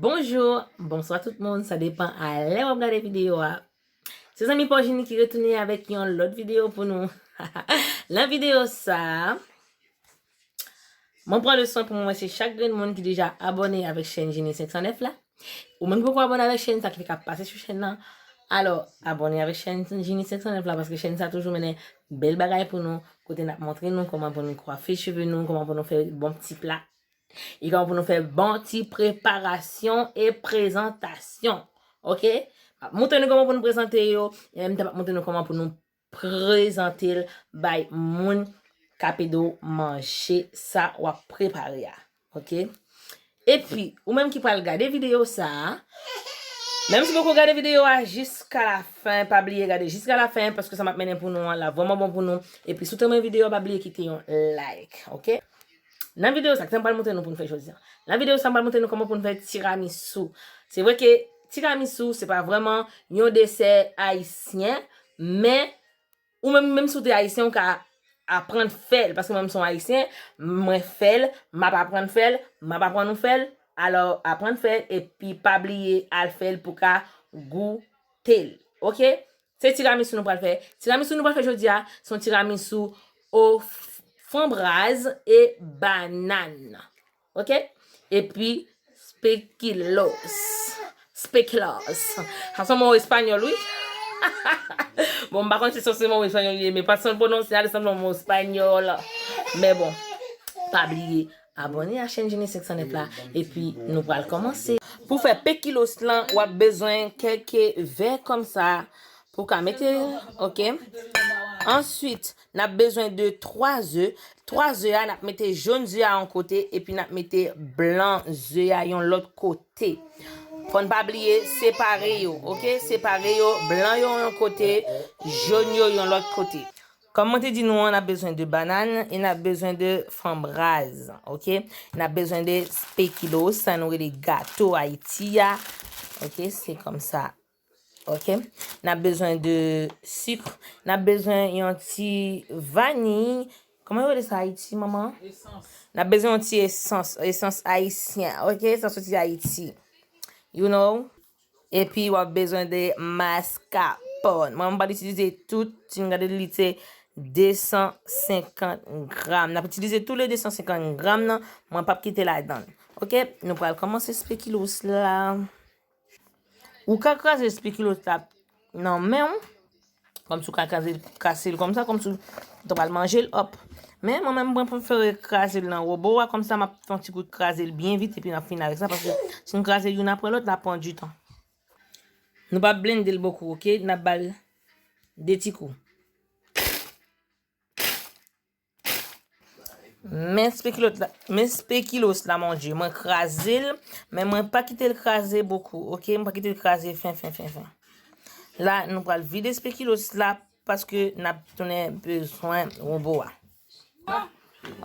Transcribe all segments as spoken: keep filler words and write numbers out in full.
Bonjou, bonswa tout moun, sa depan a lè w ap gade videyo a. Se zanmi pa w Jini ki retounen avèk yon lòt videyo pou nou. Nan videyo sa a, mwen pran le swen pou mwen remèsye chak grenn moun ki deja abòne avèk chèn Jini senk san nèf la. Ou menm ki poko abòne avèk chèn sa ki fèk ap pase sou chèn nan, alò, abòne avèk chèn Jini senk san nèf la, paske chèn sa toujou mennen bèl bagay pou nou, kote n ap montre nou kòman pou nou kwafe cheve nou, kòman pou nou fè bon ti pla, e kòman pou nou fè bon ti preparasyon e prezantasyon. Oke? M ap montre nou kòman pou nou prezante yo, e an menm tan m ap montre nou kòman pou nou prezante l bay moun k ap ede w manje sa w ap prepare a. Oke? Epi, ou menm ki pral gade videyo sa a, menm si w poko gade videyo a jiska la fen, pa bliye gade jiska la fen, paske sa m ap mennen pou nou an la vrèman bon pou nou. Epi, si w te renmen videyo a, pa bliye kite yon like, oke? Nan videyo sa, ki sa m pral montre nou pou n fè jodi a? Nan videyo sa, m pral montre nou kòman pou n fè tiramisu. Se vre ke tiramisu, se pa vrèman yon desè ayisyen, men ou menm, menm si w te ayisyen, ou ka aprann fè l, paske mwen, m se yon ayisyen, mwen fè l, m ap aprann fè l, m ap aprann ou fè l, alò, aprann fè l, epi pa bliye al fè l pou w ka goute l, oke? Se tiramisu nou pral fè. Tiramisu nou pral fè jodi a, se yon tiramisu o f-, framboiz e banane. Oke? Epi, speculoos. Speculoos. Sa se yon mo espanyòl, wi. Bon, m pa konn si se yon mo espanyòl li ye, men fason l pwononse a, li sanble yon mo espanyòl. Men bon, pa bliye, abòne a chèn Jini senk san nèf la, epi nou pral kòmanse. Pou fè speculoos lan, w ap bezwen kèk vè kòmsa pou w ka mete, oke? Answit, n ap bezwen de twa ze. Twa ze a, n ap mete jòn ze a yon kote, epi n ap mete blan ze a yon lòt kote. Fò n pa bliye separe yo, oke? Separe yo, blan yo yon kote, jòn yo yon lòt kote. Kòm mwen te di nou an, n ap bezwen de banane e n ap bezwen de framboiz, oke? N ap bezwen de speculoos, sa nou rele gato Ayiti a, oke? Se kòmsa, oke? N ap bezwen de sik, n ap bezwen yon ti vaniy. Kòman yo rele sa Ayiti, manman? Esans. N ap bezwen yon ti esans, esans ayisyen, oke? Sa soti Ayiti. You know? Epi w ap bezwen de mascarpone. Mwen, m pral itilize tout, si n gade li se de san senkant gram. N ap itilize tou le de san senkant gram nan, mwen p ap kite ladan l. Oke, nou pral kòmanse speculoos la. Ou ka kraze speculoos la nan men w, kòmsi w ka kraze, kase l kòmsa, kòmsi w ta pral manje l, hop. Men mwen menm, mwen prefere kraze l nan wobo a, kòmsa m ap fè yon ti kout kraze l byen vit, epi n ap fini avèk sa, paske si n kraze youn apre lòt, l ap pran ditan. Nou p ap blende l bokou, oke? N ap ba l de ti kou. Men speculoos la, men speculoos la, mon Dieu, mwen kraze l, men mwen pa kite l kraze bokou, oke? Mwen pa kite l kraze fen, fen, fen, fen. La, nou pral vide speculoos la, paske n ap tounen bezwen wobo a.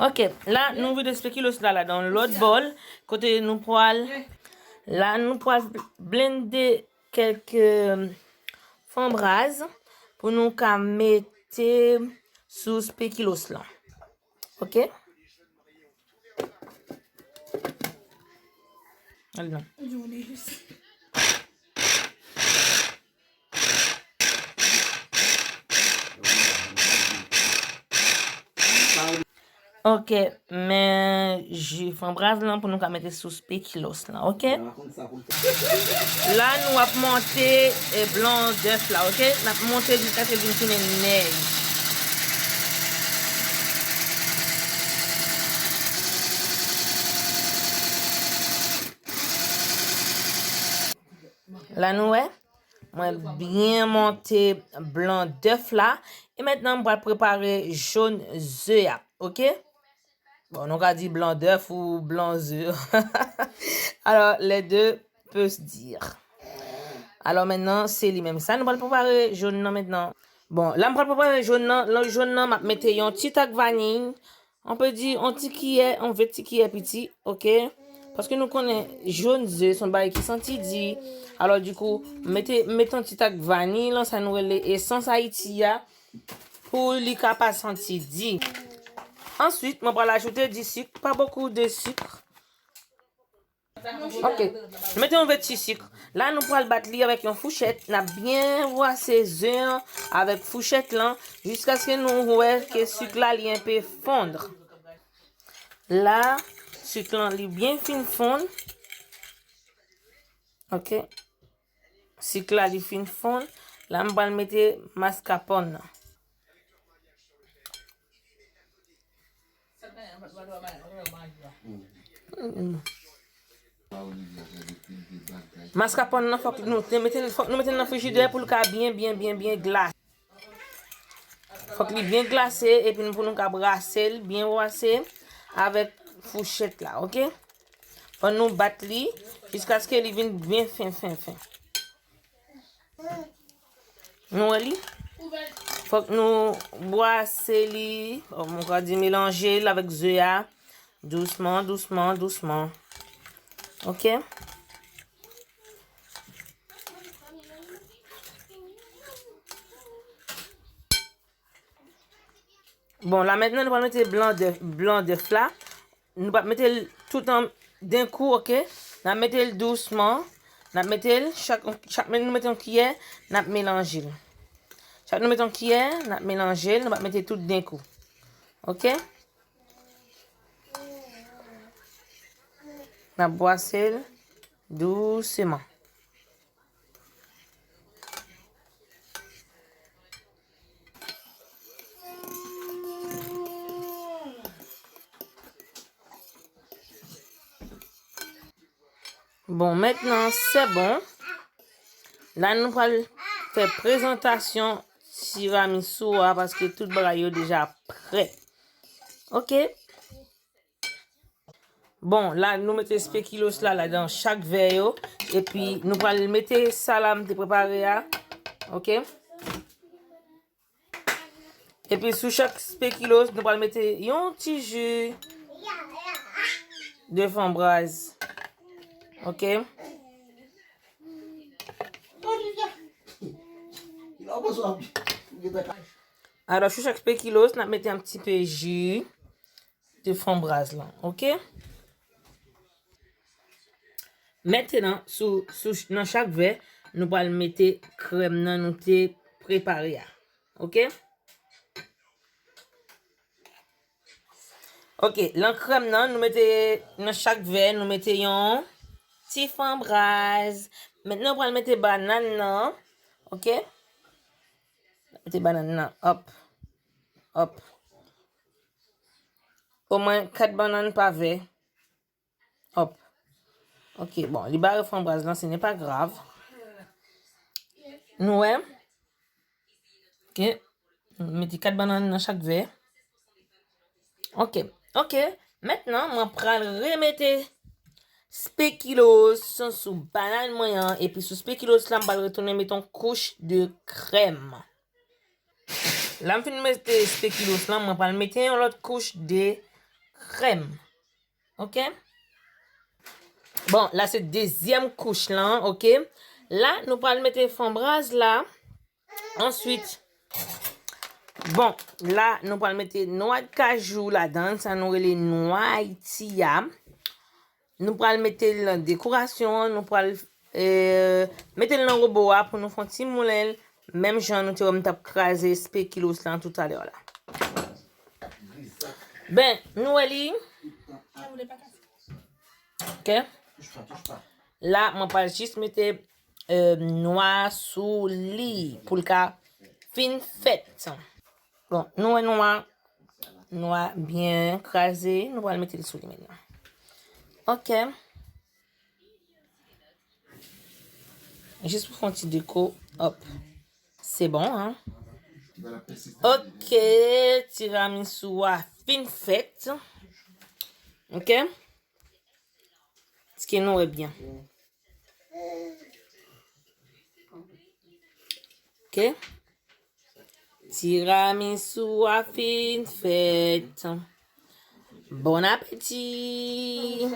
Oke, la, nou vide speculoos la, la, nan lòt bòl, kote nou pral, la, nou pral blende kèk framboiz pou nou ka mete sou speculoos lan. Oke? Al non. Oke, men ji framboiz lan pou nou ka mete sou speculoos lan, oke? La, nou ap monte, e, blan dèf la, oke? N ap monte jiskaske l vin tounen nèj. La, nou wè, mwen byen monte blan dèf la. E mentnan, m pral prepare jòn ze a, oke? Bon, nou ka di blan dèf ou blan ze. Alors, les deux peuvent se dire. Alors, mentnan, se li menm sa. Nou pral prepare jòn nan mentnan. Bon, la, m pral prepare jòn nan. Nan jòn nan, m ap mete yon ti tak vaniy. On peut dire, yon ti kiyè, yon vye ti kiyè piti, oke? Paske nou konnen jòn ze se yon bagay ki santi di. Alors, du coup, mete, mete yon ti tak vaniy lan, sa nou rele esans Ayiti a, pou li ka pa santi di. Answit, mwen pral ajoute di sik, pas beaucoup de sucre. Ok. Nou mete yon vèt ti sik. La, nou pral bat li avèk yon fouchèt. N ap byen bwase ze an avèk fouchèt lan jiskaske nou wè ke sik la li enpe fonn. La, sik lan li byen fin fonn. Ok. Sik la li fin fonn. La, m pral mete maskapòn nan. Mm. Maskapòn nan fòk nou te mete, fòk nou mete l nan frijidè pou l ka byen, byen, byen, byen glase. Fòk li byen glase epi nou, pou nou ka brase l, byen brase avèk fouchèt la, ok? Fò nou bat li jiskaske li vin byen fen, fen, fen. Nou wè li? Fòk nou bwase li, mwen ka di melanje l avèk ze a. Dousman, dousman, dousman. Ok? Bon, la mentnan nou pral mete blan dèf, blan dèf la. Nou p ap mete l tout an, den kou, ok? N ap mete l dousman. N ap mete l, chak, chak nou mete yon kiyè, n ap melanje l. Chak nou mete yon kiyè, n ap melanje l, nou p ap mete tout den kou. Ok? N ap bwase l dousman. Bon, mentnan, se bon. La, nou pral fè prezantasyon tiramisu a, paske tout bagay yo deja prè. Ok. Bon, la, nou mete speculoos la ladan chak vè yo. Epi, nou pral mete sa la m te prepare a. Ok. Epi, sou chak speculoos, nou pral mete yon ti ji de framboise. Ok. Alò, sou chak speculoos, n ap mete yon ti pe ji de framboise lan, ok? Mentnan, sou, sou, nan chak vè, nou pral mete krèm nan nou te prepare a, ok? Ok, lan krèm nan, nou mete, nan chak vè, nou mete yon ti framboise. Mentnan, nou pral mete banann nan, ok? Mete banann nan, hop, hop. Omwen kat banann pa vè. Hop. Ok, bon, li bare framboise lan, ce n'est pas grave. Nou wè? Ok. Mete kat banann nan chak vè. Ok, ok. Mentnan, mwen pral remete speculoos sou banann mwen an, epi sou speculoos la, m pral retounen mete yon kouch de krèm. La, m fin mete speculoos lan, mwen pral mete yon lòt kouch de krèm. Ok? Bon, la se dezyèm kouch lan, ok? La, nou pral mete framboise la. Answit, bon, la, nou pral mete nwa kajou ladan, sa nou rele nwa Ayiti a. Nou pral mete l nan dekorasyon an, nou pral, eh, mete l nan wobo a pou nou fè yon ti moulen l, menm jan nou te wè m t ap kraze speculoos lan toutalè la. Ben, nou wè li. Ok. La, mwen pral jis mete, eh, nwa sou li pou l ka fin fèt. Bon, nou wè nwa, nwa byen kraze, nou pral mete l sou li mentnan. Ok. Jis pou fè yon ti deko, hop. Se bon, hein? Ok, tiramisu a fin fèt. Ok? Èske nou wè byen? Ok? Tiramisu a fin fèt. Bon apeti!